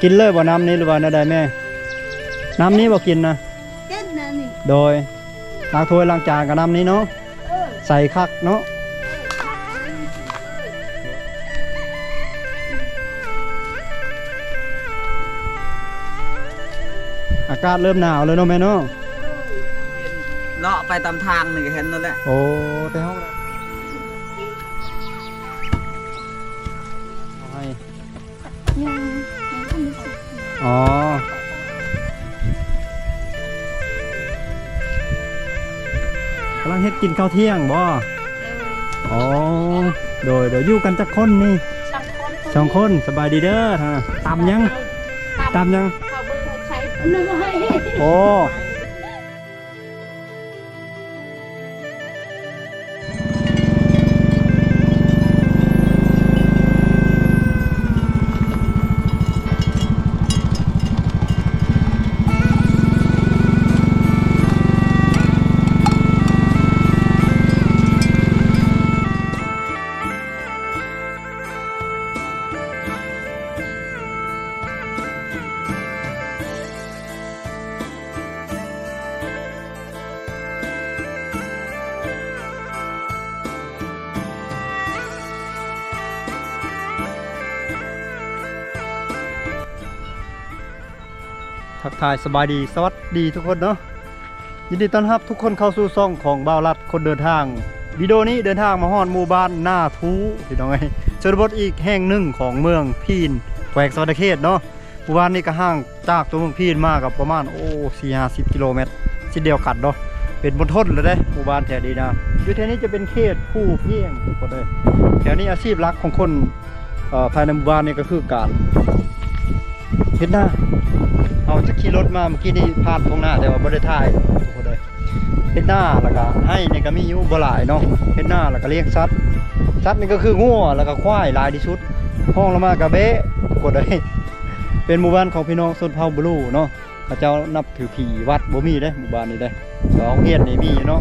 ກິນເລີຍບໍ່ນ້ຳນີ້ ຫຼືວ່າແນວໃດແມ່? ນ້ຳນີ້ບໍ່ກິນນະ? ກິນນະນີ້. ໂດຍ ລ້າງຖ້ວຍລ້າງຈານກໍນ້ຳນີ້ເນາະ. ເອີ ໃສຄັກເນາະ. ອາກາດເລີ່ມໜາວແລ້ວເນາະແມ່ເນາະ. ເລາະໄປຕາມທາງນີ້ກໍເຫັນນັ້ນແຫຼະ. ໂອ້ ແຕ່ເຮົາ ເອົາໃຫ້ ຍັງ ຍັງບໍ່ທັນໄດ້ສຸກ. ອໍ ກຳລັງເຮັດກິນເຂົ້າທ່ຽງບໍ່? ເອີ ອໍ ໂດຍ ໂດຍ ຢູ່ກັນຈັກຄົນນີ້? ສອງຄົນ. ສອງຄົນ. ສະບາຍດີເດີ. ຕຳຫຍັງ? ຕຳຫຍັງ? ເຂົ້າເບືອໃສ່. ໂອ້ ທັກທາຍສະບາຍດີ ສະຫວັດດີທຸກຄົນເນາະ. ຍິນດີຕ້ອນຮັບທຸກຄົນເຂົ້າສູ່ຊ່ອງຂອງບ່າວລັດຄົນເດີນທາງ. ວິດີໂອນີ້ເດີນທາງມາຮອດໝູ່ບ້ານນາທູ ພີ່ນ້ອງເອີຍ, ຊົນນະບົດອີກແຫ່ງໜຶ່ງຂອງເມືອງພີນ ແຂວງສະຫວັນນະເຂດເນາະ. ໝູ່ບ້ານນີ້ກໍຫ່າງຈາກຕົວເມືອງພີນມາກໍປະມານ ໂອ້ ສີ່ຫ້າສິບກິໂລແມັດ ຊິດຽວກັນເນາະ. ເປັນມົນທົນແລ້ວເດ້ ໝູ່ບ້ານແຖວນີ້ນະ. ຢູ່ແຖວນີ້ຈະເປັນເຂດພູພຽງ ທຸກຄົນເອີຍ. ແຖວນີ້ອາຊີບຫຼັກຂອງຄົນ ເອີ ພາຍໃນໝູ່ບ້ານນີ້ກໍຄືການເຮັດນາ. ເຮົາຈະຂີ່ລົດມາເມື່ອກີ້ນີ້ຜ່ານທົ່ງນາ ແຕ່ວ່າບໍ່ໄດ້ຖ່າຍ ທຸກຄົນເອີຍ. ເຮັດນາ ແລ້ວກໍໄຮ່ນີ້ກໍມີຢູ່ ບໍ່ຫຼາຍເນາະ. ເຮັດນາ ແລ້ວກໍລ້ຽງສັດ, ສັດນີ້ກໍຄືງົວ ແລ້ວກໍຄວາຍຫຼາຍທີ່ສຸດ. ຮອງລົງມາກໍແບ້ ທຸກຄົນເອີຍ. ເປັນໝູ່ບ້ານຂອງພີ່ນ້ອງຊົນເຜົ່າບລູເນາະ, ເຂົາເຈົ້ານັບຖືຜີວັດບໍ່ມີເດ້ ໝູ່ບ້ານນີ້ເດ້. ແຕ່ວ່າໂຮງຮຽນນີ້ມີຢູ່ເນາະ.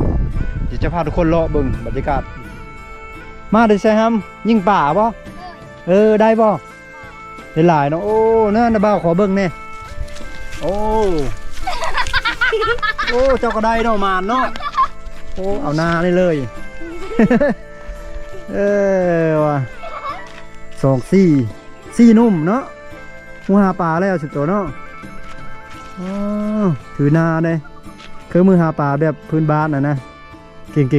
ດຽວຈະພາທຸກຄົນເລາະເບິ່ງບັນຍາກາດ. ມາແຕ່ໃສຫຳ? ຍິງປາບໍ່? ເອີ ໄດ້ບໍ່? ໄດ້ຫຼາຍເນາະ. ໂອ້ ນັ້ນນະ ບ່າວ ຂໍເບິ່ງແດ່. ໂອ້ ໂອ້ ເຈົ້າກໍໄດ້ເນາະ ໝານເນາະ. ໂອ້ ເອົາໜ້ານີ້ເລີຍ. ເອີ ວ່າ ສອງ ສີ່ ສີ່ໜຸ່ມເນາະ. ຮູ້ຫາປາແລ້ວ ສິບໂຕເນາະ. ອໍ ຖືໜ້າເດ້ ເຄື່ອງມືຫາປາແບບພື້ນບ້ານນະນະ. ເກັ່ງໆໆໆ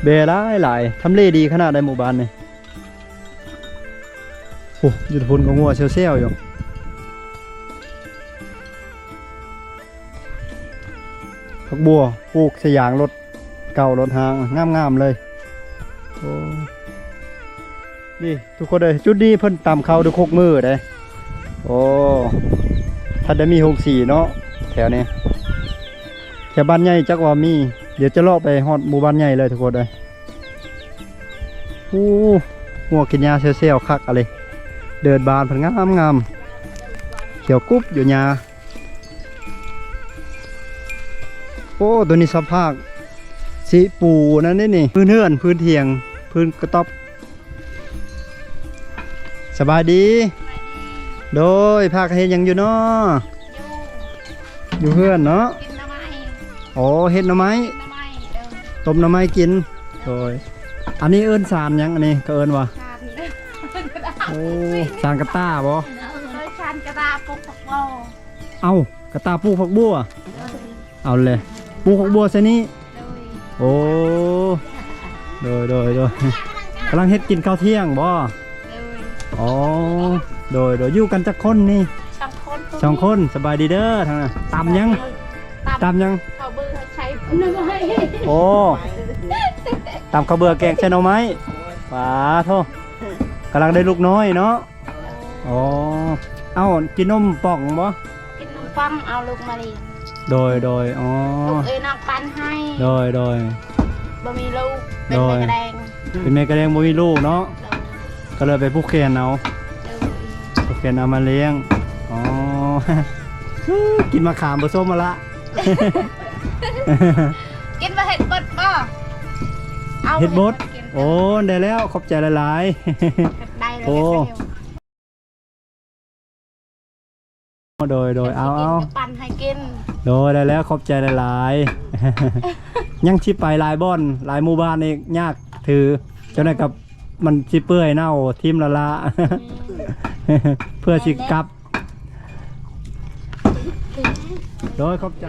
ແບ້ຫຼາຍໆ. ທຳເລດີຂະໜາດໃດໝູ່ບ້ານນີ້. ໂອ້ ຢູ່ພຸ້ນກໍງົວແຊວໆຢູ່. ຜັກບົວປູກໃສ່ຢາງລົດເກົ່າລົດຮ້າງ ງາມໆເລີຍ. ໂອ້ ນີ້ ທຸກຄົນເອີຍ, ຈຸດນີ້ເພິ່ນຕຳເຂົ້າດ້ວຍຄົກມືເດ້. ໂອ້ ທັນໄດ້ມີໂຮງສີເນາະ ແຖວນີ້. ແຖວບ້ານໃຫຍ່ຈັກວ່າມີ, ດຽວຈະເລາະໄປຮອດໝູ່ບ້ານໃຫຍ່ເລີຍ ທຸກຄົນເອີຍ. ໂອ້ ງົວກິນຫຍ້າແຊວໆ ຄັກອະເລີ. ເດີ່ນບານເພິ່ນງາມໆ ຂຽວກຸບຢູ່ຫຍ້າ. ໂອ້ ໂຕນີ້ສະພາກຊິປູນັ້ນເດ້ນີ້ ພື້ນເຮືອນ ພື້ນຖຽງ ພື້ນກະຕ໊ອບ. ສະບາຍດີ. ສະບາຍດີ. ໂດຍ ພາກັນເຮັດຫຍັງຢູ່ເນາະ? ຢູ່ ຢູ່ເຮືອນເນາະ. ກິນໜໍ່ໄມ້. ໂອ້ ເຮັດໜໍ່ໄມ້. ກິນໜໍ່ໄມ້ ເອີ ຕົ້ມໜໍ່ໄມ້ກິນ. ໂດຍ ອັນນີ້ເອີ້ນສານຫຍັງ? ອັນນີ້ເຂົາເອີ້ນວ່າ ສານ ໂອ້ ສານກະຕ່າບໍ່? ເອີ ສານກະຕ່າປູກຜັກບົວ. ເອົ້າ ກະຕ່າປູກຜັກບົວ. ເອີ ເອົາແຫຼະ ປູກຜັກບົວໃສ່ນີ້. ໂດຍ ໂອ້ ໂດຍໆໆ ກຳລັງເຮັດກິນເຂົ້າທ່ຽງບໍ່? ໂດຍ ອໍ ໂດຍໆ ຢູ່ກັນຈັກຄົນນີ້? ສອງຄົນ. ສອງຄົນ. ສະບາຍດີເດີ. ທາງນັ້ນຕຳຫຍັງ? ຕຳ ຕຳຫຍັງ? ເຂົ້າເບືອໃສ່. ໂອ້ ຕຳເຂົ້າເບືອແກງໃສ່ໜໍ່ໄມ້. ປາໂທ້ ກຳລັງໄດ້ລູກນ້ອຍເນາະ. ອໍ ເອົ້າ ກິນນົມປ່ອງບໍ່? ກິນນົມປ່ອງ ເອົາລູກມາລ້ຽງ. ໂດຍໆ ອໍ ລູກເອີຍ ນ້ອງປັນໃຫ້. ໂດຍໆ ບໍ່ມີລູກ ເປັນແມ່ກະແດງ. ເປັນແມ່ກະແດງ ບໍ່ມີລູກເນາະ. ໂດຍ ກໍເລີຍໄປຜູກແຂນເອົາ. ໂດຍ ຜູກແຂນເອົາມາລ້ຽງ. ອໍ ກິນໝາກຂາມບໍ່ສົ້ມມາລະ. ກິນບໍ່ເຮັດເບິດບໍ່? ເຮັດບົດ. ໂອ້ ໄດ້ແລ້ວ ຂອບໃຈຫຼາຍໆ. ໄດ້ແລ້ວ. ໂອ້ ເຮັດແລ້ວ. ໂດຍ ໂດຍ ເອົາ ເອົາ ປັ່ນໃຫ້ກິນ. ໂດຍ ໄດ້ແລ້ວ ຂອບໃຈຫຼາຍໆ. ຍັງຊິໄປຫຼາຍບ່ອນ ຫຼາຍໝູ່ບ້ານອີກ ຍາກຖື ຈັ່ງໃດກໍມັນຊິເປື່ອຍເນົ່າ ຖິ້ມລະລະ. ອືມ ເພື່ອຊິກັບ. ໂດຍ ຂອບໃຈ.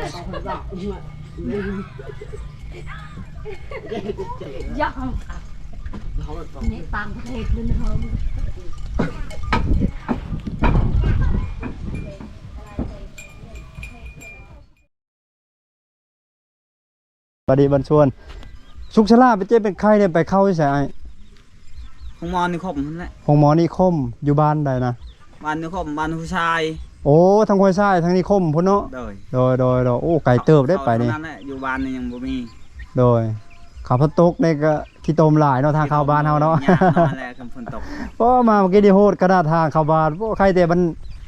ຢາກເອົາ ໃນຕ່າງປະເທດເດີເຮົາ. ບາດນີ້ບັນຊວນ ສຸກສະຫຼາ ໄປເຈັບເປັນໄຂ້ໄດ້ໄປເຂົ້າຢູ່ໃສອ້າຍ? ໂຮງໝໍນິຄົມຫັ້ນແຫຼະ. ໂຮງໝໍນິຄົມ ຢູ່ບ້ານໃດນະ? ບ້ານນິຄົມ ບ້ານຫ້ວຍຊາຍ. ໂອ້ ທາງຫ້ວຍຊາຍ ທາງນິຄົມພຸ້ນເນາະ. ໂດຍ ໂດຍ ໂດຍ ໂດຍ. ໂອ້ ໄກເຕີບເດ້ໄປນີ້. ເຂົ້າທາງນັ້ນແຫຼະ ຢູ່ບ້ານນີ້ຍັງບໍ່ມີ. ໂດຍ ຄັນຝົນຕົກນີ້ກໍຂີ້ຕົມຫຼາຍເນາະ ທາງເຂົ້າບ້ານເຮົາເນາະ. ຍາກມາແລ້ວຄັນຝົນຕົກ. ໂອ້ ມາເມື່ອກີ້ນີ້ໂຫດຂະໜາດທາງເຂົ້າບ້ານ. ໂອ້ ໄຄແຕ່ມັນ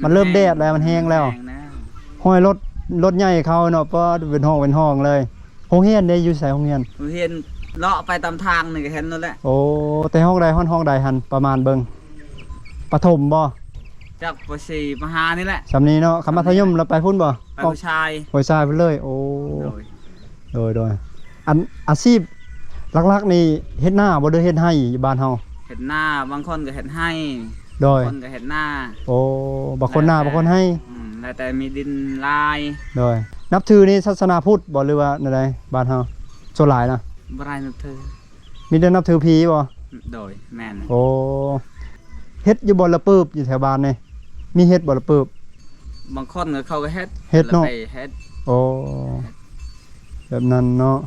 ມັນເລີ່ມແດດແລ້ວ ມັນແຮງແລ້ວ. ແຮງແລ້ວ. ຫ້ອຍລົດ ລົດໃຫຍ່ເຂົ້າເນາະ ປາດ ເປັນຫ້ອງເປັນຫ້ອງເລີຍ. ໂຮງຮຽນເດ້ ຢູ່ໃສໂຮງຮຽນ? ໂຮງຮຽນເລາະໄປຕາມທາງນີ້ກໍເຫັນນັ້ນແຫຼະ. ໂອ້ ແຕ່ຫ້ອງໃດຮອດຫ້ອງໃດຫັ້ນ ປະມານເບິ່ງ? ປະຖົມບໍ່? ຈັກ ປ.ສີ່ ປ.ຫ້າ ນີ້ແຫຼະ. ສ່ຳນີ້ເນາະ. ຄັນມັດທະຍົມລະໄປພຸ້ນບໍ່? ໄປຫ້ວຍຊາຍ. ຫ້ວຍຊາຍພຸ້ນເລີຍ. ໂອ້ ໂດຍ ໂດຍ ໂດຍ. ອັນ ອາຊີບຫຼັກໆນີ້ເຮັດນາບໍ່ ຫຼືເຮັດໄຮ່ຢູ່ບ້ານເຮົາ? ເຮັດນາ ບາງຄົນກໍເຮັດໄຮ່. ໂດຍ ບາງຄົນກໍເຮັດນາ. ໂອ້ ບາງຄົນນາ ແລ້ວແຕ່ ບາງຄົນໄຮ່. ອືມ ແລ້ວແຕ່ມີດິນຫຼາຍ. ໂດຍ ນັບຖືນີ້ສາສະໜາພຸດບໍ່ ຫຼືວ່າແນວໃດ? ບ້ານເຮົາສ່ວນຫຼາຍນະ ບໍ່ໄດ້ນັບຖື. ມີແຕ່ນັບຖືຜີບໍ່? ໂດຍ ແມ່ນ. ໂອ້ ເຮັດຢູ່ບໍ່ລະປຶບ ຢູ່ແຖວບ້ານນີ້ ມີເຮັດບໍ່ລະປຶບ? ບາງຄົນກໍເຂົາກໍເຮັດ. ເຮັດເນາະ. ເຮັດ. ໂອ້ ແບບນັ້ນເນາະ.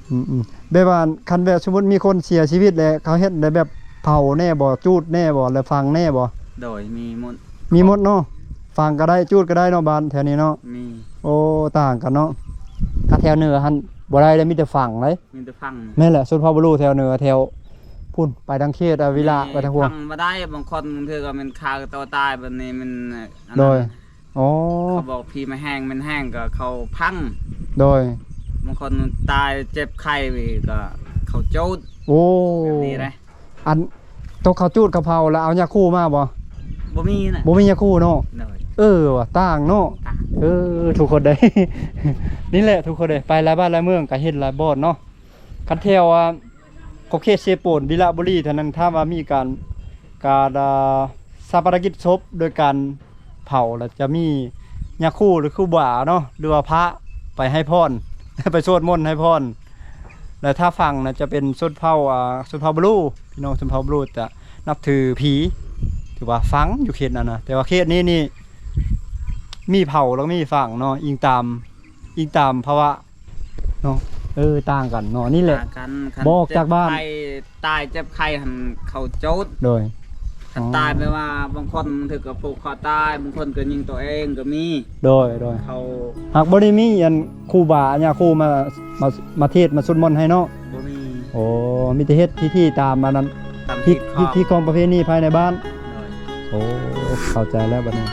ອືມໆ ແບບວ່າຄັນແບບສົມມຸດມີຄົນເສຍຊີວິດແລ້ວ ເຂົາເຮັດໄດ້ແບບເຜົາແດ່ບໍ່ ຈູດແດ່ບໍ່ ແລ້ວຝັງແດ່ບໍ່? ໂດຍ ມີໝົດ. ມີໝົດເນາະ. ຝັງກໍໄດ້ ຈູດກໍໄດ້ເນາະ ບ້ານແຖວນີ້ເນາະ. ມີ. ໂອ້ ຕ່າງກັນເນາະ. ຖ້າແຖວເໜືອຫັ້ນບໍ່ໄດ້ເດ້ ມີແຕ່ຝັງເດ້. ມີແຕ່ຝັງ. ແມ່ນແຫຼະ ຊົນເຜົ່າບະລຸແຖວເໜືອ ແຖວພຸ້ນ ໄປທາງເຂດ ອາ ວິລະ ແມ່ນ ໄປທາງພວກ ຝັງບໍ່ໄດ້. ບາງຄົນບາງເທື່ອກໍແມ່ນຂ້າຕົວຕາຍ ບາດນີ້ມັນ ອັນນັ້ນ. ໂດຍ. ອໍ ເຂົາບອກຜີມາແຮງ ແມ່ນແຮງກໍເຂົາຝັງ. ໂດຍ. ບາງຄົນຕາຍເຈັບໄຂ້ກໍເຂົາຈູດ. ໂອ້ ແບບນີ້ເດ້. ອັນ ຕົກເຂົາຈູດເຂົາເຜົາແລ້ວເອົາຫຍ້າຄູມາບໍ່? ບໍ່ມີນະ. ບໍ່ມີຫຍ້າຄູເນາະ. ໂດຍ. ເອີ ວ່າຕ່າງເນາະ. ຕ່າງ. ເອີ ທຸກຄົນເດ້ ນີ້ແຫຼະທຸກຄົນເດ້ ໄປຫຼາຍບ້ານຫຼາຍເມືອງກໍເຫັນຫຼາຍບ່ອນເນາະ. ຄັນແຖວ ອ່າ ຂອບເຂດເຊໂປນ ວິລະບູລີເທົ່ານັ້ນ ຖ້າວ່າມີການ ການ ອ່າ ຊາປະນະກິດສົບໂດຍການເຜົາ ແລ້ວຈະມີຍາຄູ ຫຼື ຄູບາເນາະ ຫຼືວ່າພະໄປໃຫ້ພອນ ໄປສວດມົນໃຫ້ພອນ. ແລະ ຖ້າຝັງນະ ຈະເປັນຊົນເຜົ່າ ອ່າ ຊົນເຜົ່າບະລູ ພີ່ນ້ອງຊົນເຜົ່າບະລູຈະນັບຖືຜີ ຖືວ່າຝັງຢູ່ເຂດນັ້ນນະ. ແຕ່ວ່າເຂດນີ້ນີ້ ມີເຜົາ ແລ້ວມີຝັງເນາະ ອີງຕາມ ອີງຕາມພາວະ ເນາະ. ເອີ ຕ່າງກັນເນາະ ນີ້ແຫຼະ ຕ່າງກັນ. ບໍ່ອອກຈາກບ້ານ ຄັນເຈັບໄຂ້ ຕາຍເຈັບໄຂ້ຫັ້ນເຂົາໂຈດ. ໂດຍ. ຄັນ ອໍ ຕາຍແບບວ່າບາງຄົນບາງເທື່ອກໍຜູກຄໍຕາຍ ບາງຄົນກໍຍິງຕົວເອງກໍມີ. ໂດຍ ໂດຍ. ເຂົາຫາກບໍ່ໄດ້ມີອັນຄູບາອາຍາຄູມາ ມາ ມາເທດມາສວດມົນໃຫ້ເນາະ. ບໍ່ມີ. ໂອ້ ມີແຕ່ເຮັດພິທີຕາມອັນນັ້ນ ຕາມຮີດຄອງ ຮີດຄອງປະເພນີພາຍໃນບ້ານ. ໂດຍ. ໂອ້ ເຂົ້າໃຈແລ້ວບັດນີ້.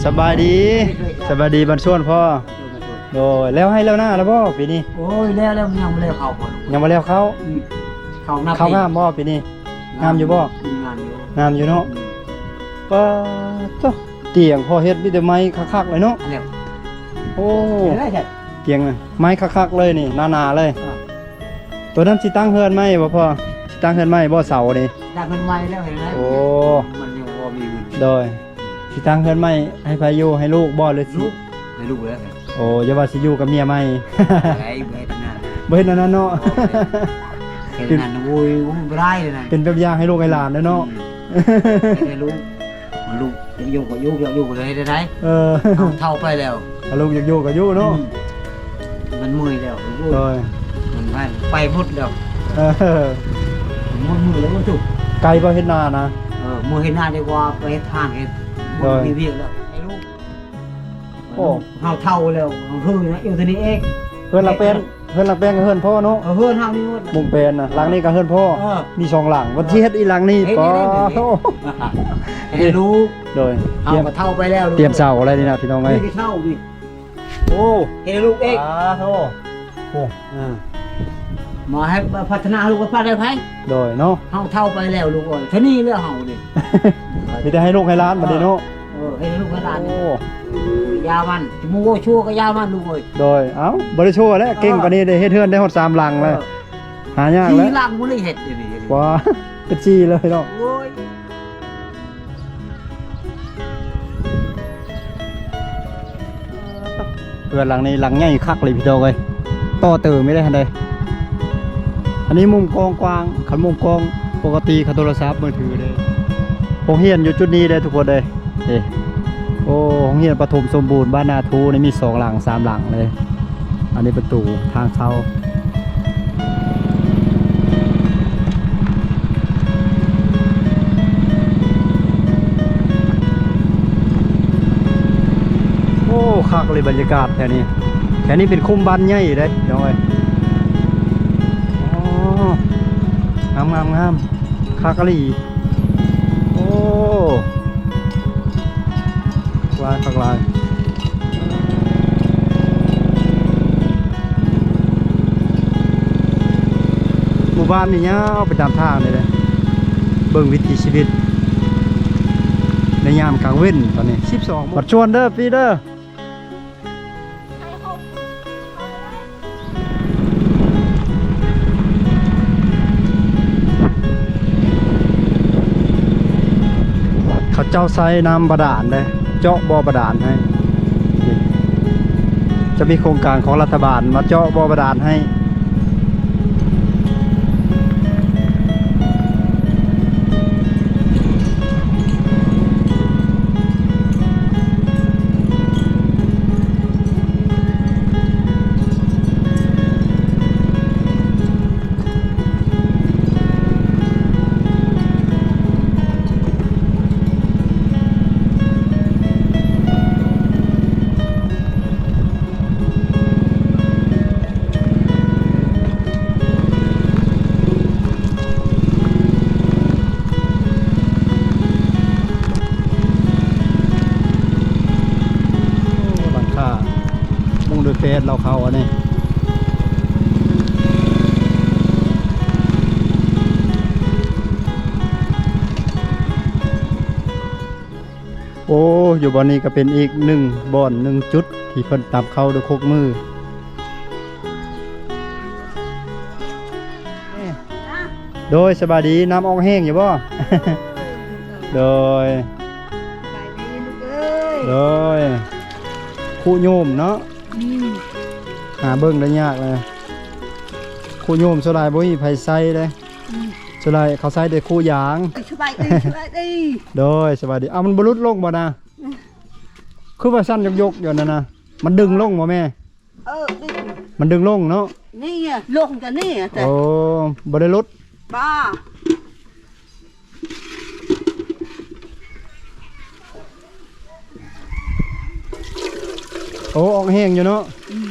ສະບາຍດີ ສະບາຍດີ ບັນຊວນພໍ່. ໂດຍ ແລ້ວໄຮ່ແລ້ວນາແລ້ວບໍ່ປີນີ້? ໂອ້ຍ ແລ້ວ ແລ້ວ ຍັງບໍ່ແລ້ວເຂົ້າ. ຍັງບໍ່ແລ້ວເຂົ້າ. ອືມ ເຂົ້າງາມ ເຂົ້າງາມບໍ່ປີນີ້? ງາມຢູ່ບໍ່? ອືມ ງາມຢູ່ ງາມຢູ່ເນາະ. ອືມ ປາດໂທ້ ຕຽງພໍ່ເຮັດມີແຕ່ໄມ້ຄັກໆເລີຍເນາະ. ແລ້ວ ໂອ້ ຕຽງໄມ້ຄັກໆເລີຍນີ້ ໜາໆເລີຍ. ອ່າ ໂຕນັ້ນຊິຕັ້ງເຮືອນໃໝ່ບໍ່ພໍ່? ຊິຕັ້ງເຮືອນໃໝ່ບໍ່ ເສົານີ້? ຕັ້ງເຮືອນໃໝ່ແລ້ວເຫັນໄດ້. ໂອ້ ມັນຍັງບໍ່ມີເງິນ. ໂດຍ. ຊິຕັ້ງເຮືອນໃໝ່ໃຫ້ໃຜຢູ່? ໃຫ້ລູກບໍ່ ຫຼືຊິ ລູກ ໃຫ້ລູກແລ້ວ. ໂອ້ ຢ່າວ່າຊິຢູ່ກັບເມຍໃໝ່. ບໍ່ໄດ້ ບໍ່ເຮັດອັນນັ້ນ ບໍ່ເຮັດອັນນັ້ນເນາະ. ໂອ້ຍ ເຮັດອັນນັ້ນ ໂອ້ຍ ບໍ່ໄດ້ເລີຍນະ. ເປັນແບບຢ່າງໃຫ້ລູກໃຫ້ຫຼານເດີເນາະ. ອືມ ເຮັດໃຫ້ລູກ ລູກຢາກຢູ່ກໍຢູ່ ຢາກຢູ່ກໍເລີຍ ເຮັດໄດ້. ເອີ ເຮົາເຖົ້າໄປແລ້ວ ຖ້າລູກຢາກຢູ່ກໍຢູ່ເນາະ. ອືມ ມັນເມື່ອຍແລ້ວ. ໂດຍ. ມັນໄປ ໄປໝົດແລ້ວ. ເອີ ໝົດມືແລ້ວ. ໄກບໍ່ເຮັດນານະ? ເອີ ມື້ເຮັດນາດີກວ່າໄປເຮັດທາງເຮັດ. ໂດຍ. ມີວຽກແລ້ວ ໃຫ້ລູກ. ໂອ້ ເຮົາເຖົ້າແລ້ວ ເຮົາເຮີຍນະ ເອວເທົ່ານີ້ເອງ. ເຮືອນລະແປນ ເຮືອນຫຼັງແປງກໍເຮືອນພໍ່ເນາະ. ເອີ ເຮືອນເຮົານີ້ໝົດ. ມຸງແປນນະ ຫຼັງນີ້ກໍເຮືອນພໍ່. ເອີ ມີສອງຫຼັງ. ວັນຊິເຮັດອີກຫຼັງນີ້. ເຮັດ ປາ ນີ້ ໂອ້ ເຮັດໃຫ້ລູກ. ໂດຍ ເຮົາກໍເຖົ້າໄປແລ້ວ. ຕຽມເສົາອະໄລນີ້ນະ ພີ່ນ້ອງເອີຍ. ນີ້ກໍເຖົ້ານີ້. ໂອ້ ເຮັດໃຫ້ລູກເອງ. ສາທຸ. ໂອ້ ເອີ ມາໃຫ້ພັດທະນາລູກພັດໄດ້ໃຜ. ໂດຍເນາະ. ເຮົາເຖົ້າໄປແລ້ວລູກເອີຍ. ເທົ່ານີ້ແລ້ວເຮົານີ້. ມີແຕ່ໃຫ້ລູກໃຫ້ຫຼານບັດນີ້ເນາະ. ເອີ ໃຫ້ລູກໃຫ້ຫຼານ. ໂອ້ ຢ່າມັນ ໝູ່ເວົ້າຊົ່ວກໍຢ່າມັນລູກເອີຍ. ໂດຍ ເອົ້າ ບໍ່ໄດ້ຊົ່ວແຫຼະ. ເອີ ເກັ່ງປານນີ້ໄດ້ເຮັດເຮືອນໄດ້ຮອດສາມຫຼັງແລ້ວ. ເອີ ຫາຍາກແຫຼະ. ສີ່ຫຼັງບໍ່ໄດ້ເຮັດຢູ່ນີ້. ວ້າ ເປັນສີ່ເລີຍເນາະ. ໂອ້ຍ ເຮືອນຫຼັງນີ້ຫຼັງໃຫຍ່ຄັກເລີຍພີ່ນ້ອງເອີຍ. ຕໍ່ເຕີມໄດ້ຫັ້ນເດ້. ອັນນີ້ມຸມກ້ອງກວ້າງ. ຄັນມຸມກ້ອງ ປົກກະຕິເຂົາໂທລະສັບມືຖືເດ້. ໂຮງຮຽນຢູ່ຈຸດນີ້ເດ້ທຸກຄົນເດ້. ເດ້ ໂອ້ ໂຮງຮຽນປະຖົມສົມບູນບ້ານນາທູນີ້ມີສອງຫຼັງສາມຫຼັງເລີຍ. ອັນນີ້ປະຕູທາງເຂົ້າ. ໂອ້ ຄັກເລີຍບັນຍາກາດແຖວນີ້. ແຖວນີ້ເປັນຄຸ້ມບ້ານໃຫຍ່ເດ້ພີ່ນ້ອງເອີຍ. ອໍ ງາມໆ ຄັກອີ່ຫຼີ. ໂອ້ ຫຼາຍຄັກຫຼາຍ. ໝູ່ບ້ານນີ້ຍາວໄປຕາມທາງນີ້ເດ້. ເບິ່ງວິຖີຊີວິດໃນຍາມກາງເວັນຕອນນີ້ ສິບສອງໂມງ. ບັດຊວນເດີ ປີ້ເດີ. ເຂົາເຈົ້າໃຊ້ນ້ຳບາດານເດ້ ເຈາະບໍ່ບາດານໃຫ້. ນີ້ ຈະມີໂຄງການຂອງລັດຖະບານມາເຈາະບໍ່ບາດານໃຫ້. ໂອ້ ຫຼັງຄາມຸງດ້ວຍແປດເຫຼົ່າເຂົາອັນນີ້. ໂອ້ ຢູ່ບ່ອນນີ້ກໍເປັນອີກໜຶ່ງບ່ອນໜຶ່ງຈຸດທີ່ເພິ່ນຕຳເຂົ້າດ້ວຍຄົກມື. ໂດຍ ສະບາຍດີ. ນ້ຳອອກແຫ້ງຢູ່ບໍ່? ໂດຍ ສະບາຍດີລູກເອີຍ. ໂດຍ ຄຸໂຍມເນາະ. ອືມ ຫາເບິ່ງໄດ້ຍາກເລີຍ. ຄຸໂຍມສ່ວນຫຼາຍບໍ່ມີໃຜໃຊ້ເດ້. ອືມ ສ່ວນຫຼາຍເຂົາໃຊ້ແຕ່ຄຸຢາງ. ສະບາຍດີ ສະບາຍດີ. ໂດຍ ສະບາຍດີ. ເອົາ ມັນບໍ່ຫຼຸດລົງບໍ່ນະ? ອືມ ຄືວ່າສັ່ນຍົກໆຢູ່ນັ້ນນະ. ມັນດຶງລົງບໍ່ແມ່? ເອີ ດຶງ ມັນດຶງລົງເນາະ. ນີ້ລົງຈາກນີ້. ໂອ້ ບໍ່ໄດ້ຫຼຸດ. ບໍ່. ໂອ້ ອອກແຫ້ງຢູ່ເນາະ. ອືມ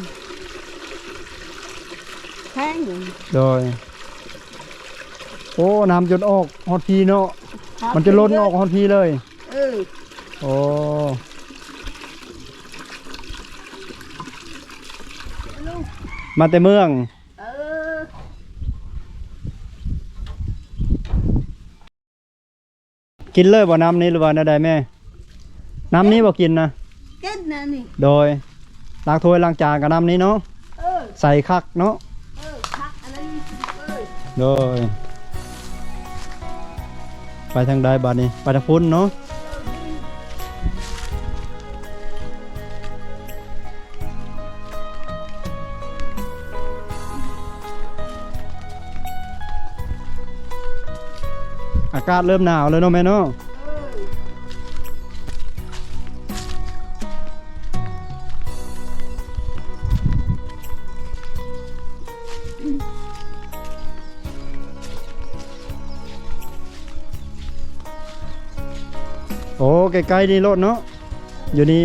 ແຫ້ງຢູ່. ໂດຍ. ໂອ້ ນ້ຳຈົນອອກຮອດພີ້ເນາະ. ຮອດ ມັນຈະລົ້ນ ພີ້ເລີຍ ອອກຮອດພີ້ເລີຍ. ເອີ ໂອ້ ມາແຕ່ເມືອງ. ເອີ ກິນເລີຍບໍ່ນ້ຳນີ້ ຫຼືວ່າແນວໃດແມ່? ນ້ຳນີ້ບໍ່ກິນນະ? ກິນນະນີ້. ໂດຍ ລ້າງຖ້ວຍລ້າງຈານກໍນ້ຳນີ້ເນາະ. ເອີ ໃສຄັກເນາະ. ເອີ ຄັກອັນນັ້ນເລີຍ. ໂດຍ ໄປທາງໃດບາດນີ້? ໄປທາງພຸ້ນເນາະ. ອາກາດເລີ່ມໜາວແລ້ວເນາະແມ່ເນາະ. ໂອ້ ໃກ້ໆນີ້ໂລດເນາະ. ຢູ່ນີ້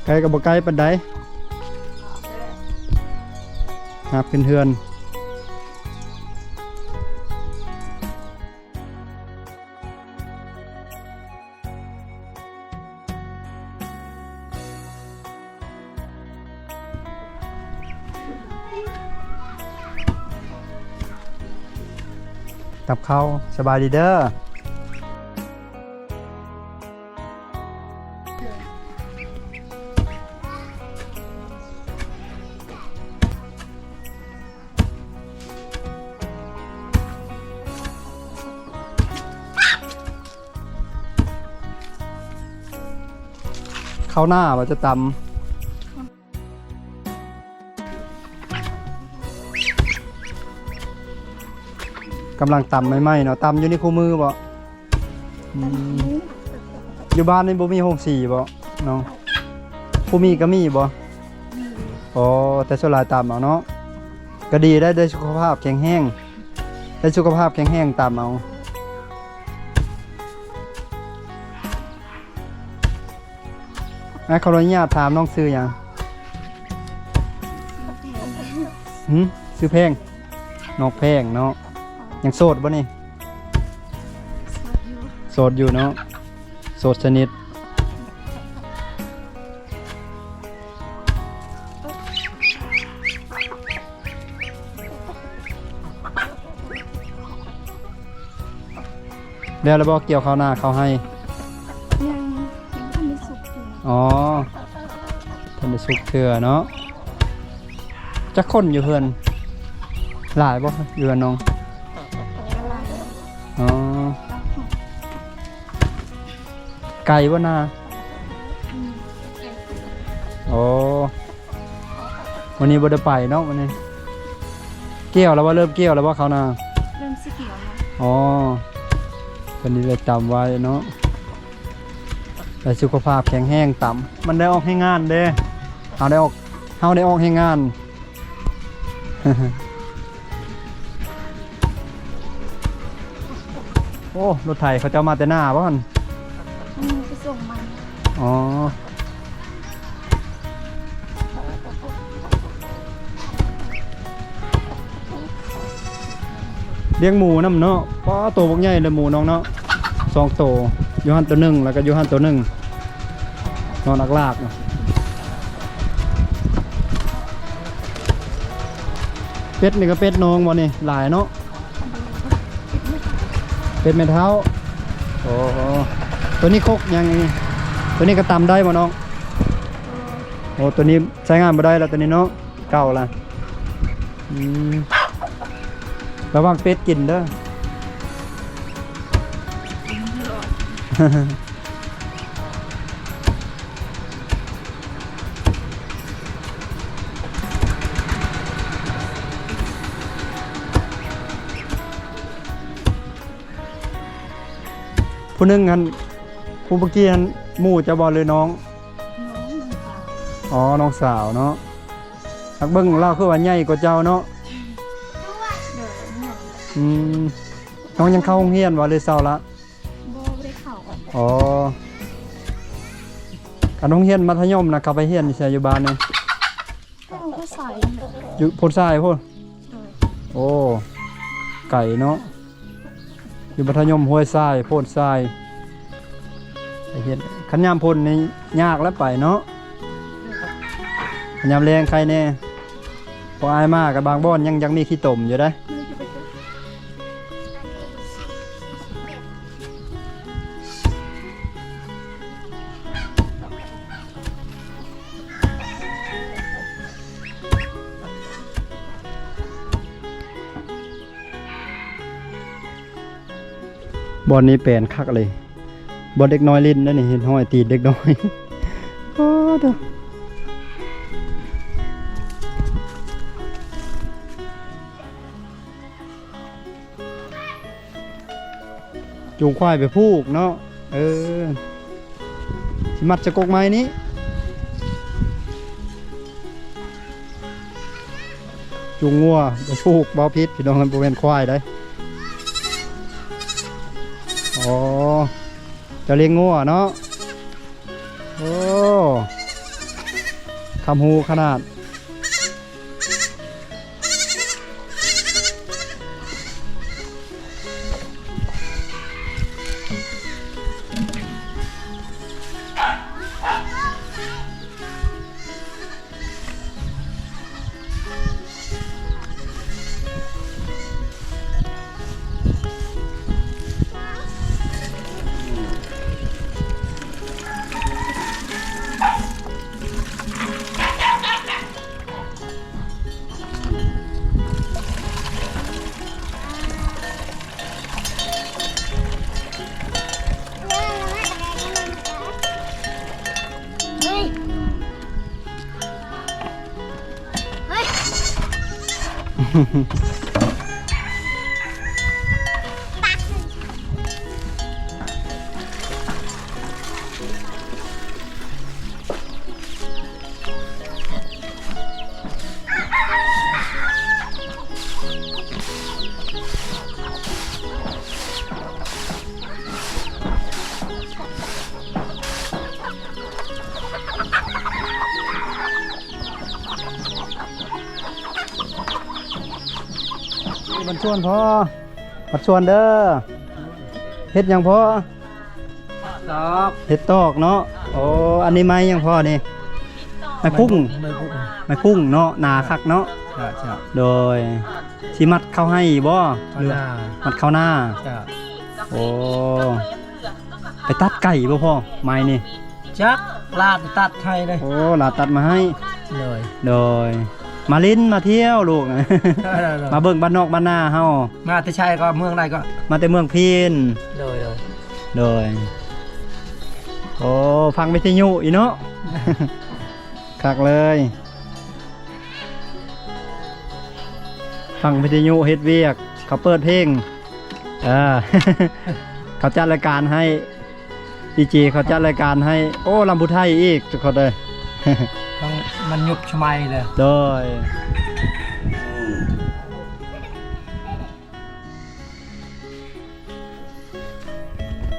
ໃກ້ກໍບໍ່ໃກ້ປານໃດ. ຫາບຂຶ້ນເຮືອນ. ກັບເຂົ້າ ສະບາຍດີເດີ. ເຂົ້າໜ້າວ່າຈະຕຳ ກຳລັງຕຳໃໝ່ໆເນາະ. ຕຳຢູ່ໃນຄູ່ມືບໍ່? ອືມ ຢູ່ບ້ານນີ້ບໍ່ມີໂຮງສີບໍ່ນ້ອງ? ຜູ້ມີກໍມີບໍ່? ມີ. ອໍ ແຕ່ສ່ວນຫຼາຍຕຳເອົາເນາະ. ກໍດີໄດ໋ ໄດ້ສຸຂະພາບແຂງແຮງ ໄດ້ສຸຂະພາບແຂງແຮງ ຕຳເອົາ. ອ່ະ ຂໍອະນຸຍາດຖາມ ນ້ອງຊື່ຫຍັງ? ຫື? ຊື່ແພງ? ນ້ອງແພງເນາະ. ຍັງໂສດບໍ່ນີ້? ໂສດຢູ່ ໂສດຢູ່ເນາະ ໂສດສະໜິດ. ແລ້ວລະບໍ່ ກ່ຽວເຂົ້ານາເຂົ້າໄຮ່? ຍັງ ຍັງບໍ່ທັນໄດ້ສຸກເທື່ອ. ອໍ ທັນໄດ້ສຸກເທື່ອເນາະ. ຈັກຄົນຢູ່ເຮືອນ? ຫຼາຍບໍ່ ຢູ່ເຮືອນນ້ອງ? ຫຼາຍ. ອໍ ໄກບໍ່ນາ? ອືມ ອໍ ມື້ນີ້ບໍ່ໄດ້ໄປເນາະ ມື້ນີ້. ກ່ຽວແລ້ວບໍ່? ເລີ່ມກ່ຽວແລ້ວບໍ່ ເຂົ້ານາ? ເລີ່ມຊິກ່ຽວແລ້ວ. ອໍ ເພິ່ນນີ້ໄດ້ຕຳໄວ້ເນາະ ໄດ້ສຸຂະພາບແຂງແຮງ. ຕຳ ມັນໄດ້ອອກແຮງງານເດ້ ເຮົາໄດ້ອອກ ເຮົາໄດ້ອອກແຮງງານ. ໂອ້ ລົດໄຖເຂົາເຈົ້າມາແຕ່ໜ້າບໍ່ຫັ້ນ? ອືມ ໄປສົ່ງມັນ. ອໍ ລ້ຽງໝູນຳເນາະ. ປ້າ ໂຕບັກໃຫຍ່ເລີຍໝູນ້ອງເນາະ ສອງໂຕ ຢູ່ຫັ້ນໂຕໜຶ່ງ ແລ້ວກໍຢູ່ຫັ້ນໂຕໜຶ່ງ. ນອນອາກລາກເນາະ. ເປັດນີ້ກໍເປັດນ້ອງບໍ່ນີ້? ຫຼາຍເນາະ. ເປັດແມ່ເຖົ້າ. ໂອ້ ໂຕນີ້ຄົກຫຍັງນີ້? ໂຕນີ້ກໍຕຳໄດ້ບໍ່ນ້ອງ? ໂອ້ ໂຕນີ້ໃຊ້ງານບໍ່ໄດ້ລະ ໂຕນີ້ເນາະ ເກົ່າລະ. ອືມ ລະວັງເປັດກິນເດີ. ຜູ້ໜຶ່ງຫັ້ນ ຜູ້ເມື່ອກີ້ຫັ້ນ ໝູ່ເຈົ້າບໍ່ ຫຼືນ້ອງ? ນ້ອງສາວ. ອໍ ນ້ອງສາວເນາະ. ຮັກເບິ່ງລາວຄືວ່າໃຫຍ່ກວ່າເຈົ້າເນາະ. ໂດຍ ໃຫຍ່. ອືມ ນ້ອງຍັງເຂົ້າໂຮງຮຽນບໍ່ ຫຼືເຊົາລະ? ບໍ່ ບໍ່ໄດ້ເຂົ້າ. ອໍ ອັນໂຮງຮຽນມັດທະຍົມນະ ເຂົາໄປຮຽນຢູ່ໃສ ຢູ່ບ້ານນີ້? ຢູ່ໂພນຊາຍ. ຢູ່ໂພນຊາຍພຸ້ນ. ໂດຍ. ໂອ້ ໄກເນາະ. ຢູ່ມັດທະຍົມຫ້ວຍຊາຍ ໂພນຊາຍ ໄປຮຽນ. ຄັນຍາມຝົນນີ້ຍາກແລ້ວໄປເນາະ. ໂດຍ. ຄັນຍາມແລ້ງໄຄແດ່. ພໍອ້າຍມາກໍບາງບ່ອນຍັງ ຍັງຢາກມີຂີ້ຕົມຢູ່ເດ້. ບ່ອນນີ້ແປນຄັກເລີຍ. ບ່ອນເດັກນ້ອຍຫຼິ້ນເດ້ນີ້ ເຫັນຮອຍຕີນເດັກນ້ອຍ. ໂອ້ ໂທ້. ຈູງຄວາຍໄປຜູກເນາະ. ເອີ ຊິມັດໃສ່ກົກໄມ້ນີ້. ຈູງງົວໄປຜູກ. ເວົ້າຜິດພີ່ນ້ອງ ມັນບໍ່ແມ່ນຄວາຍໃດ. ອໍ ຈະລ້ຽງງົວເນາະ. ໂອ້ ຄຳຮູ້ຂະໜາດ. ບັນຊວນພໍ່ ບັນຊວນເດີ. ເຮັດຫຍັງພໍ່? ຕອກ ເຮັດຕອກເນາະ. ໂອ້ ອັນນີ້ໄມ້ຫຍັງພໍ່ນີ້? ໄມ້ພຸ້ງ ໄມ້ພຸ້ງ ໄມ້ພຸ້ງເນາະ. ໜາຄັກເນາະ. ໂດຍ ຊິມັດເຂົ້າໄຮ່ບໍ່? ເຂົ້ານາ ຫຼືມັດເຂົ້ານາ. ໂອ້ ໄປຕັດໄກ່ບໍ່ພໍ່ ໄມ້ນີ້? ຈັກ ຫຼານຕັດໃຫ້ເດ້. ໂອ້ ຫຼານຕັດມາໃຫ້. ໂດຍ ໂດຍ ມາຫຼິ້ນມາທ່ຽວລູກ. ໂດຍໆ ມາເບິ່ງບ້ານນອກບ້ານນາເຮົາ. ມາແຕ່ໃສກໍ ເມືອງໃດກໍ? ມາແຕ່ເມືອງພີນ. ໂດຍໆ ໂດຍ ໂອ້ ຟັງວິທະຍຸອີກເນາະ. ຄັກເລີຍ ຟັງວິທະຍຸເຮັດວຽກ ເຂົາເປີດເພງ. ເອີ ເຂົາຈັດລາຍການໃຫ້ ດີເຈເຂົາຈັດລາຍການໃຫ້. ໂອ້ ລຳຜູ້ໄທອີກທຸກຄົນເອີຍ. ຕ້ອງ ມັນຍຸກສະໄໝເລີຍ. ໂດຍ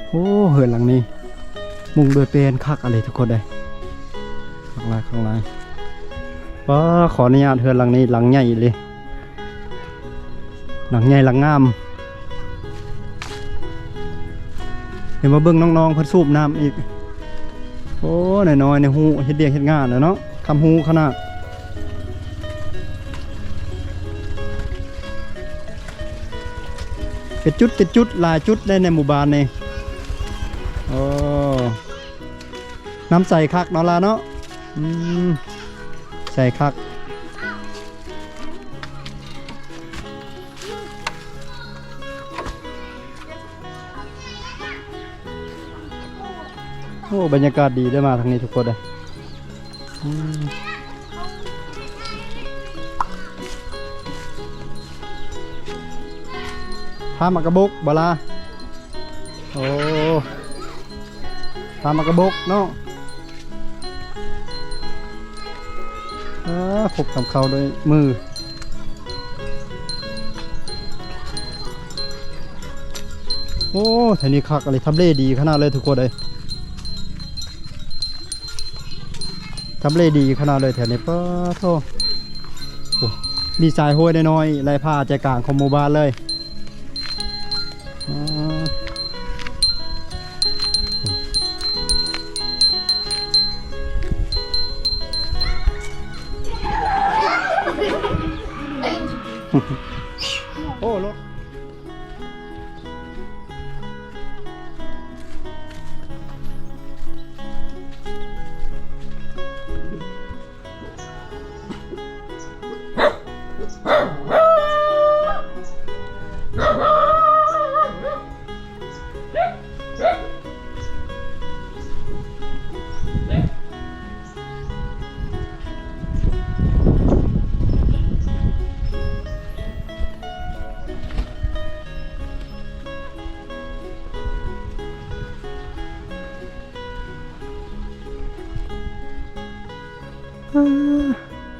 ໂອ້ ເຮືອນຫຼັງນີ້ມຸງດ້ວຍແປ້ນ ຄັກອະໄລທຸກຄົນເອີຍ. ຄັກຫຼາຍ ຄັກຫຼາຍ. ປ້າ ຂໍອະນຸຍາດ ເຮືອນຫຼັງນີ້ຫຼັງໃຫຍ່ອີ່ຫຼີ. ຫຼັງໃຫຍ່ຫຼັງງາມ. ເຫັນວ່າເບິ່ງນ້ອງໆເພິ່ນສູບນ້ຳອີກ. ໂອ້ ນ້ອຍໆໃນຮູ້ເຮັດວຽກເຮັດງານແລ້ວເນາະ ຄຳຮູ້ຂະໜາດ. ເປັນຈຸດ ເປັນຈຸດ ຫຼາຍຈຸດໃນ ໃນໝູ່ບ້ານນີ້. ໂອ້ ນ້ຳໃສຄັກເນາະຫຼາເນາະ. ອືມ ໃສຄັກ. ໂອ້ ບັນຍາກາດດີເດີ ມາທາງນີ້ທຸກຄົນເດີ. ອືມ ພາມາກະບົກບໍ່ລະ? ໂອ້ ພາມາກະບົກເນາະ. ເອີ ຄົບທຳເຂົ້າດ້ວຍມື. ໂອ້ ແຖວນີ້ຄັກອີ່ຫຼີ ທຳເລດີຂະໜາດເລີຍທຸກຄົນເອີຍ. ທຳເລດີຂະໜາດເລີຍແຖວນີ້. ປາໂທ້ ໂອ້ ມີສາຍຫ້ວຍນ້ອຍໆ ໄຫຼຜ່າໃຈກາງຂອງໝູ່ບ້ານເລີຍ. ໂອ້ ລົດ.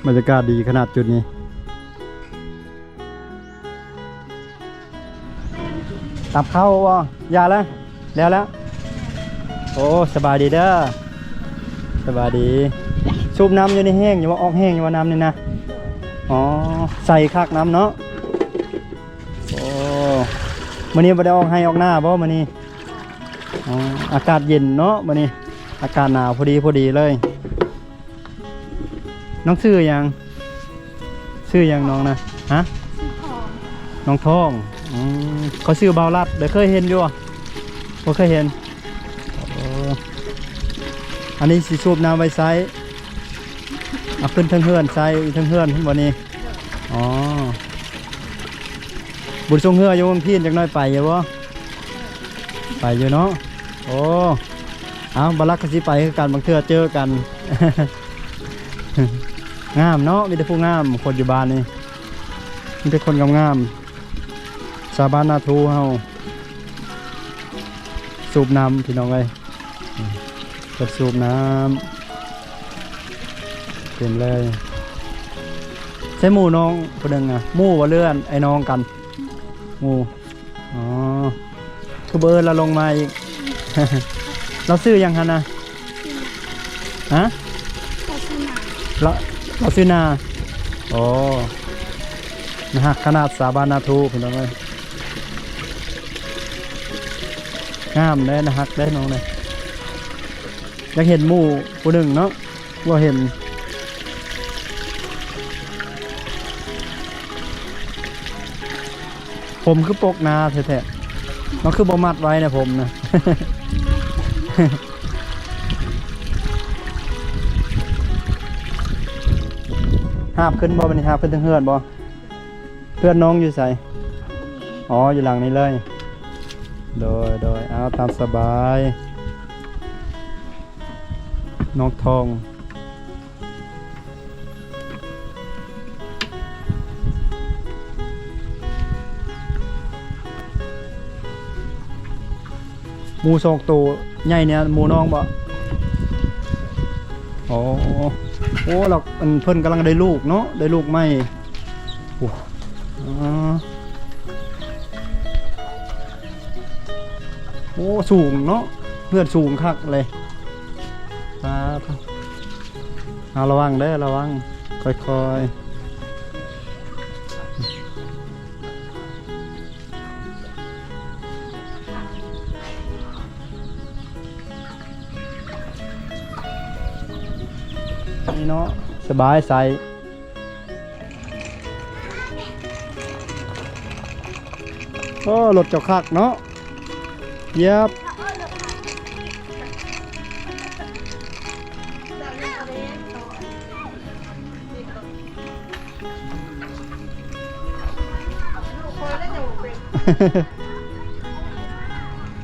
ບັນຍາກາດດີຂະໜາດຈຸດນີ້. ຕັບເຂົ້າບໍ່? ຢ່າລະ ແລ້ວລະ. ໂອ້ ສະບາຍດີເດີ ສະບາຍດີ. ສູບນ້ຳຢູ່ນີ້ແຫ້ງຢູ່ບໍ່? ອອກແຫ້ງຢູ່ບໍ່ ນ້ຳນີ້ນະ? ອໍ ໃສຄັກນ້ຳເນາະ. ໂອ້ ມື້ນີ້ບໍ່ໄດ້ອອກໄຮ່ອອກນາບໍ່ມື້ນີ້? ອໍ ອາກາດເຢັນເນາະມື້ນີ້ ອາກາດໜາວພໍດີ ພໍດີເລີຍ. ນ້ອງຊື່ຫຍັງ? ຊື່ຫຍັງນ້ອງນະ? ຮະ? ຊື່ທອງ. ນ້ອງທອງ. ອືມ ຂ້ອຍຊື່ບ່າວລັດເດີ. ເຄີຍເຫັນຢູ່ບໍ່? ບໍ່ເຄີຍເຫັນ. ໂອ້ ອັນນີ້ຊິສູບນ້ຳໄວ້ໃຊ້. ເອົາຂຶ້ນເທິງເຮືອນໃຊ້ ເທິງເຮືອນພຸ້ນບໍ່ນີ້? ອໍ ບຸນຊ່ວງເຮືອຢູ່ເມືອງພີນຈັກໜ້ອຍໄປຢູ່ບໍ່? ໄປຢູ່ເນາະ. ໂອ້ ເອົາ ບາລັກກໍຊິໄປຄືກັນ ບາງເທື່ອເຈີກັນ. ງາມເນາະ ມີແຕ່ຜູ້ງາມ ຄົນຢູ່ບ້ານນີ້. ມີແຕ່ຄົນງາມໆ ຊາວບ້ານນາທູເຮົາ ສູບນ້ຳພີ່ນ້ອງເອີຍ ເພິ່ນສູບນ້ຳເຕັມເລີຍ. ໃຊ່ໝູ່ນ້ອງຜູ້ໜຶ່ງນະ ໝູ່ບໍ່ ເຫຼືອນ ອ້າຍນ້ອງກັນ ໝູ່. ອໍ ຄືບໍ່ເອີ້ນລາວລົງມາອີກ ລາວຊື່ຫຍັງຫັ້ນນະ? ຮະ? ລາວ ລາວຊື່ນາ. ອໍ ໜ້າຮັກຂະໜາດ ຊາວບ້ານນາທູພີ່ນ້ອງເອີຍ ງາມເດ້ ໜ້າຮັກເດ້ນ້ອງເດ້. ຢາກເຫັນໝູ່ຜູ້ໜຶ່ງເນາະ ບໍ່ເຫັນ. ຜົມຄືປົກໜາແທ້ໆ ມັນຄືບໍ່ມັດໄວ້ນະ ຜົມນະ. ຫາບຂຶ້ນບໍ່ ບັດນີ້ຫາບຂຶ້ນເທິງເຮືອນບໍ່? ເພື່ອນນ້ອງຢູ່ໃສ? ອໍ ຢູ່ຫຼັງນີ້ເລີຍ. ໂດຍ ໂດຍ ເອົາ ຕາມສະບາຍ ນ້ອງທອງ. ໝູ່ສອງໂຕໃຫຍ່ນີ້ ໝູ່ນ້ອງບໍ່? ອໍ ໂອ້ ລາວ ອັນ ເພິ່ນກຳລັງໄດ້ລູກເນາະ ໄດ້ລູກໃໝ່. ໂອ້ ໂອ້ ສູງເນາະ ເຮືອນສູງຄັກເລີຍ. ປາດ ເອົາ ລະວັງເດີ ລະວັງ ຄ່ອຍໆ. ນີ້ເນາະ ສະບາຍໃສ. ໂອ້ ລົດເຈົ້າຄັກເນາະ ຢຽບ.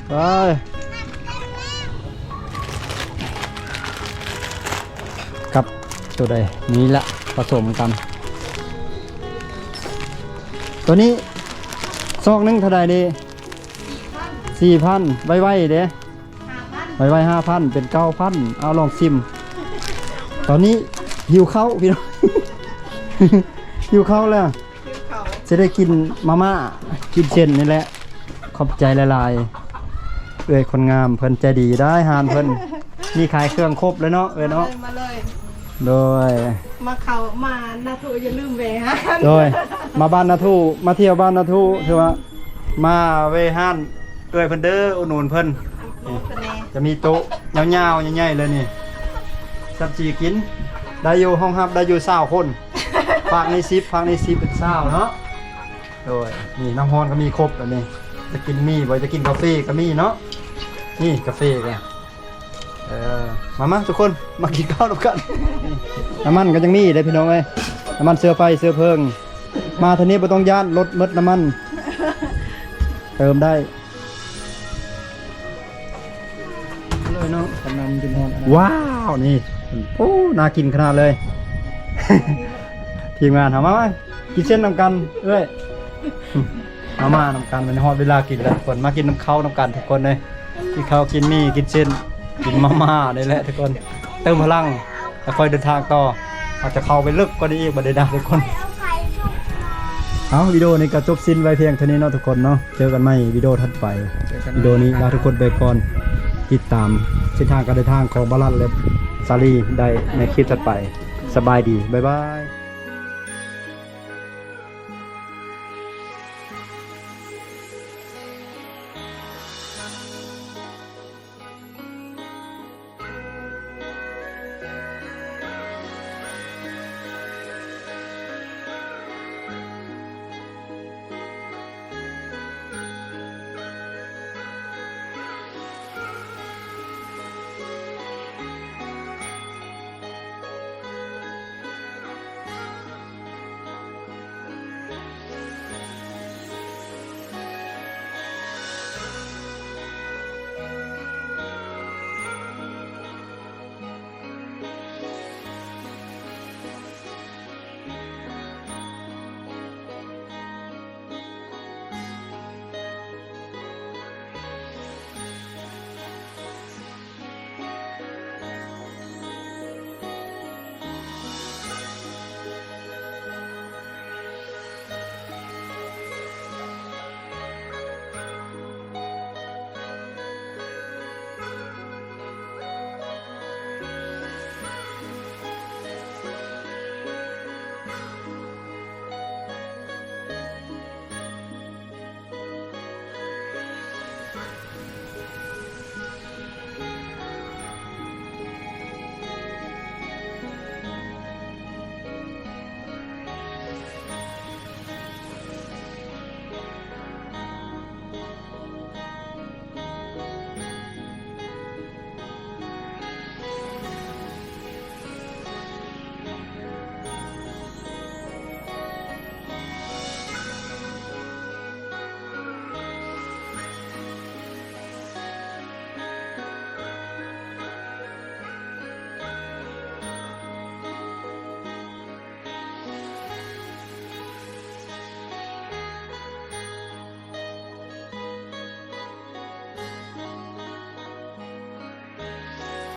ໄປ ກັບໂຕໃດ ນີ້ລະ ປະສົມກັນ. ໂຕນີ້ ຊອກໜຶ່ງເທົ່າໃດນີ້? ສີ່ພັນ ໄວໆເດ້. ໄວໆ ຫ້າພັນ ເປັນເກົ້າພັນ. ເອົາ ລອງຊິມ. ຕອນນີ້ຫິວເຂົ້າພີ່ນ້ອງ ຫິວເຂົ້າແລ້ວ ຫິວເຂົ້າ ຊິໄດ້ກິນມາມ່າ ກິນເສັ້ນນີ້ແຫຼະ. ຂອບໃຈຫຼາຍໆ ເອື້ອຍຄົນງາມ ເພິ່ນໃຈດີໄດ໋ ຮ້ານເພິ່ນມີຂາຍເຄື່ອງຄົບເລີຍເນາະ ເອື້ອຍເນາະ. ມາເລີຍ ມາເລີຍ ໂດຍ ມາເຂົ້າມານາທູ ຢ່າລືມແວ່ຮ້ານ. ໂດຍ ມາບ້ານນາທູ ມາທ່ຽວບ້ານນາທູ ຖືວ່າມາແວ່ຮ້ານ ເອື້ອຍເພິ່ນເດີ ອຸດໜູນເພິ່ນ. ຈະມີໂຕະຍາວໆ ໃຫຍ່ໆ ເລີຍນີ້ ສັບຈີ່ກິນໄດ້ຢູ່ ຮອງຮັບໄດ້ຢູ່ຊາວຄົນ. ຟາກນີ້ສິບ ຟາກນີ້ສິບ ເປັນຊາວເນາະ. ໂດຍ ນີ້ນ້ຳຮ້ອນກໍມີຄົບແບບນີ້ ຈະກິນໝີ່ບໍ່ ຈະກິນກາເຟກໍມີເນາະ. ນີ້ກາເຟກໍ ເອີ ມາໆ ທຸກຄົນ ມາກິນເຂົ້ານຳກັນ. ນີ້ ນ້ຳມັນກໍຍັງມີເດ້ພີ່ນ້ອງເອີຍ ນ້ຳມັນເຊື້ອໄຟ ເຊື້ອເພີງ. ມາເທື່ອນີ້ບໍ່ຕ້ອງຢ້ານລົດໝົດນ້ຳມັນ ເຕີມໄດ້ເລີຍເນາະ. ກຳລັງກິນຮອດ ວ້າວ ນີ້ ໂອ້ ໜ້າກິນຂະໜາດເລີຍ. ທີມງານເຮົາ ມາ ມາ ກິນເສັ້ນນຳກັນເອື້ອຍ. ມາ ມານຳກັນ ມັນຮອດເວລາກິນແລ້ວ ທຸກຄົນ ມາກິນນຳເຂົ້ານຳກັນທຸກຄົນເດີ. ກິນເຂົ້າ ກິນໝີ່ ກິນເສັ້ນ ກິນມາມ່ານີ້ແຫຼະທຸກຄົນ ເຕີມພະລັງ ແລ້ວຄ່ອຍເດີນທາງຕໍ່. ອາດຈະເຂົ້າໄປເລິກກວ່ານີ້ອີກ ບັດນີ້ນະທຸກຄົນ. ເອົາ ວິດີໂອນີ້ກໍຈົບສິ້ນໄວ້ພຽງເທົ່ານີ້ເນາະທຸກຄົນເນາະ. ເຈີກັນໃໝ່ວິດີໂອຖັດໄປ. ວິດີໂອນີ້ລາທຸກຄົນໄປກ່ອນ. ຕິດຕາມເສັ້ນທາງການເດີນທາງຂອງບາລັດ ແລະ ສາລີໄດ້ໃນຄລິບຖັດໄປ. ສະບາຍດີ ບາຍບາຍ.